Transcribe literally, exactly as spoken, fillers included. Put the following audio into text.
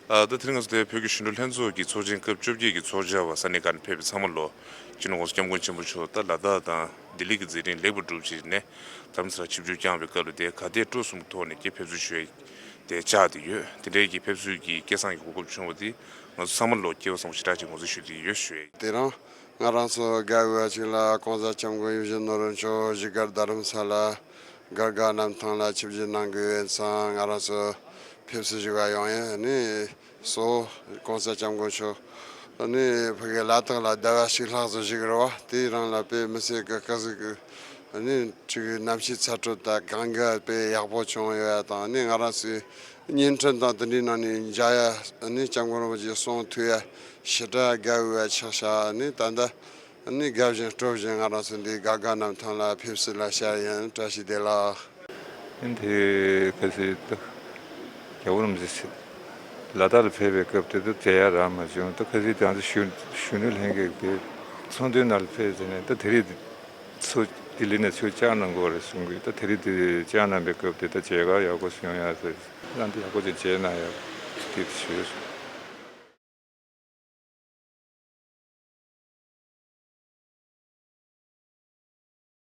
ཨ། ད་དེ་རིང་ང་ཚོ་དེ་བོད་ཀྱི་གཞོན་ནུ་ལྷན་ཚོགས་ཀྱི་ཚོགས་ཆེན་སྐབས་བཅོ་བརྒྱད་ཀྱི་ཚོགས་བཅར་བ་ས་གནས་ཁག་ནས་ཕེབས་པའི་ཚང་མ་ལོ། སྤྱི་ནོར་༸གོང་ས་༸སྐྱབས་མགོན་ཆེན་པོ་མཆོག་ད་ལ་དྭགས་དང་ལྡི་ལི་གི་མཛད་རིམ་ལེགས་པར་གྲུབ་རྗེས་ནས་རྡ་རམ་ས་ལ་ཆིབས་བསྒྱུར་བསྐྱངས་པའི་སྐབས་ལ་དེ་གར་བསྡད་སྤྲོ་གསུམ་གྱི་ཐོག་ནས་ཀྱི་ཕེབས་བསུ་ཞུ་ཡས་དེ་བཅར་བསྡད་ཡོད། དེ་འདྲའི་ཀྱི་ཕེབས་བསུ་གི་སྐལ་བཟང་གི་གོ་སྐབས་བྱུང་བ་དེ་ང་ཚོ་ཚང་མ་ལོ་སྐྱིད་པོ་བཟང་པོ་ཞེ་དྲག་ཅིག་ངོས་འཛིན་ཞུ་བསྡད་ཡོད་ཞུ་ཡས། དེ་རིང་ང་རང་ཚོ་དགའ་བའི་ཅིག་ལ་༸གོང་ས་༸སྐྱབས་མགོན་ཡིད་བཞིན་ནོར་བུ་མཆོག་བཞུགས་སྒར་རྡ་རམ་ས་ལ་སྒར་རྒ་རྣམ་ཐང་ལ་ཆིབས་བསྒྱུར་གནང་དགོས་ཡོད་ཙང་ང་རང་ཚོ་ཕེབས་བསུ་ཞུ་ག་ཡོང་ཡོད། ནི་སོ་༸གོང་ས་༸སྐྱབས་མགོན་མཆོག་ནི་ཕ་གི་ལ་དྭགས་ལ་ཟླ་བ་གཅིག་ལྷག་ཙམ་བཞུགས་རེད་བ། དེའི་རིང་ལ་དཔེ་མི་སྲིད་གི་དཀའ་ཟིག་གི་ནི་ཅིག་གནམ་གཤིས་ཚ་དྲོད་དང་གངས་འགལ་དཔེ་ཡག་པོ་བྱུང་ཡོད་ཡ་དང་ནི་ང་རང་ཚོའི་བརྙན་འཕྲིན་དང་དེ་འདྲའི་ནང་ནས་མཇལ་ཡ་ནི་སྐྱབས་མགོན་རིན་པོ་ཆེ་གསུང་ཐོས་ཡ་ཞེ་དྲག་དགའ་བའི་ཆགས་ཤག་ནི་ད་ལྟ་ནི་དགའ་བཞིན་སྤྲོ་བཞིན་ང་རང་ཚོ་འདི་སྒར་རྒ་རྣམ་ཐང་ལ་ཕེབས་བསུ་ལ་བཅར་ཡིན། བཀྲ་ཤིས་བདེ་ལེགས། ཨ་ནི་དེ་ག་ཚོད་ད་རྒྱལ་བ་རིན་པོ་ཆེ་ལ་དྭགས་ལ་ཕེབས་པའི་སྐབས་དེ་ད་མཇལ་ཡ་རག་མ་བྱུང་། ད་ག་ཚོད་ང་ཚོ་གཞོན་གཞོན་ནུ་ལྷན་རྒྱས་དེ་ཚོགས་འདུའི་ནང་ལ་ཕེབས་ཟེར་ནས་ད་དེ་རིང་ཚུར་ལྡི་ལི་ནས་ཚུར་བཅར་གནང་དགོས་རེད་གསུང་གི། ད་དེ་རིང་དེ་བཅར་གནང་པའི་སྐབས་དེ་ད་མཇལ་ཁ་ཡག་པོ་བྱུང་ཡ་ཟེར། ཨ་ནི་ཡག་པོ་ཅིག་མཇལ་གནང་ཡ་དེ་ཞུ།